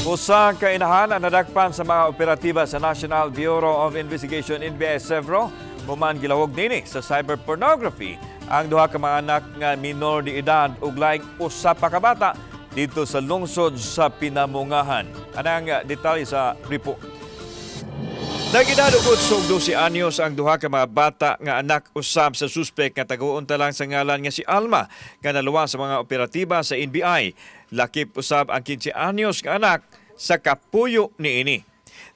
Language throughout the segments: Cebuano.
Usa ka inahan ang nadakpan sa mga operatiba sa National Bureau of Investigation, NBI Sevro, human gilawog nini sa cyber pornography ang duha ka mga anak nga minor de edad ug laing usa pa ka bata didto sa lungsod sa Pinamungahan. Anang detalye sa report. Nag-edad og 8 ug 12 anyos ang duha ka mga bata nga anak usab sa suspek nga taguon ta lang sa ngalan nga si Alma nga naluwa sa mga operatiba sa NBI. Lakip usab ang 15 anyos nga anak sa kapuyo niini.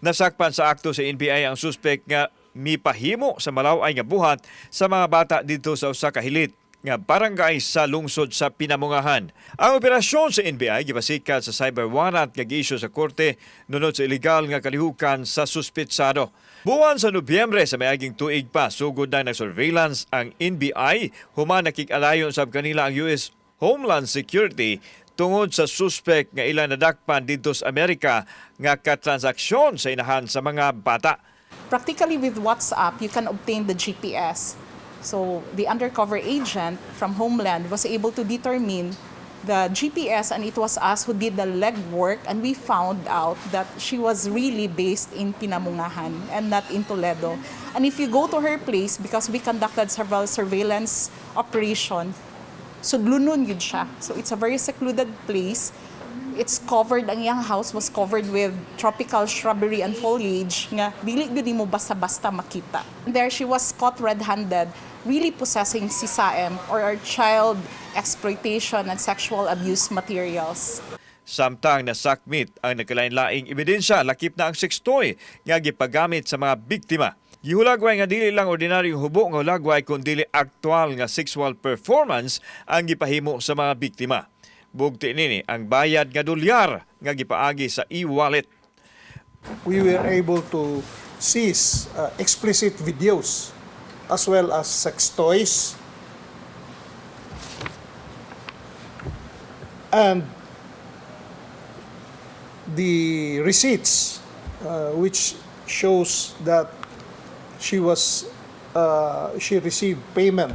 Nasakpan sa akto sa NBI ang suspek nga mipahimo sa malaw-ay nga buhat sa mga bata didto sa usa ka hilit nga barangay sa lungsod sa Pinamungahan. Ang operasyon sa NBI gibasikan sa cyber warrant nga gi-issue sa korte nunod sa ilegal nga kalihukan sa suspetsado. Buwan sa Nobyembre sa miaging tuig pa, sugod na nag-surveillance ang NBI human nakig-alayon sab kanila ang US Homeland Security tungod sa suspek nga ilang nadakpan didto sa Amerika nga katransaksyon sa inahan sa mga bata. Practically, with WhatsApp, you can obtain the GPS. So the undercover agent from Homeland was able to determine the GPS, and it was us who did the legwork, and we found out that she was really based in Pinamungahan and not in Toledo. And if you go to her place, because we conducted several surveillance operation, sudlunon gyud siya. So it's a very secluded place. It's covered, ang iyang house was covered with tropical shrubbery and foliage nga dili gyud nimo basta-basta makita. There she was caught red-handed really possessing CSAM or child exploitation and sexual abuse materials. Samtang nasakmit ang nagkalain-laing ebidensya, lakip na ang sex toy nga gipagamit sa mga biktima. Gihulagway nga dili lang ordinaryong hubo nga hulagway kun dili aktual nga sexual performance ang gipahimo sa mga biktima. Bugti nini ang bayad nga dolyar nga gipaagi sa e-wallet. We were able to seize explicit videos as well as sex toys and the receipts which shows that she received payment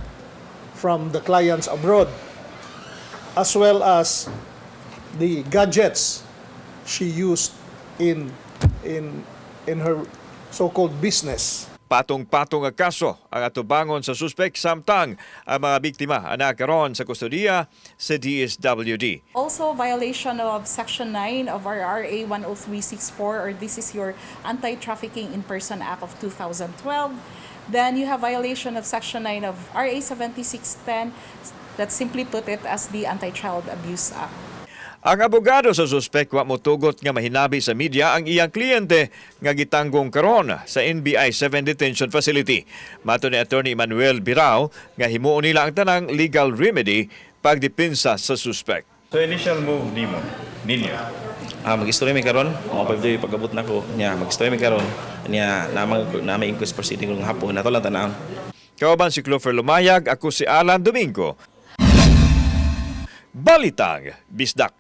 from the clients abroad, as well as the gadgets she used in her so-called business. Patong-patong nga kaso ang atubangon sa suspek, samtang ang mga biktima ana karon sa kustodiya sa DSWD. Also, violation of Section 9 of our RA 10364, or this is your Anti-Trafficking in Person Act of 2012. Then you have violation of Section 9 of RA 7610, that simply put it as the Anti-Child Abuse Act. Ang abogado sa suspek wa motugot nga mahinabi sa media ang iyang kliyente nga gitanggong karon sa NBI 7 Detention Facility. Mato ni Attorney Manuel Birao nga himuon nila ang tanang legal remedy pagdepensa sa suspek. So initial move nimo, ninyo? Ah, mag-istorya mi karon, mga 5 day pag-abot nako niya, mag-istorya mi karon. Niya namang na may inquest proceeding ngayong hapon nato lang tan-awon. Kauban si Clover Lumayag, ako si Alan Domingo. Balitang Bisdak.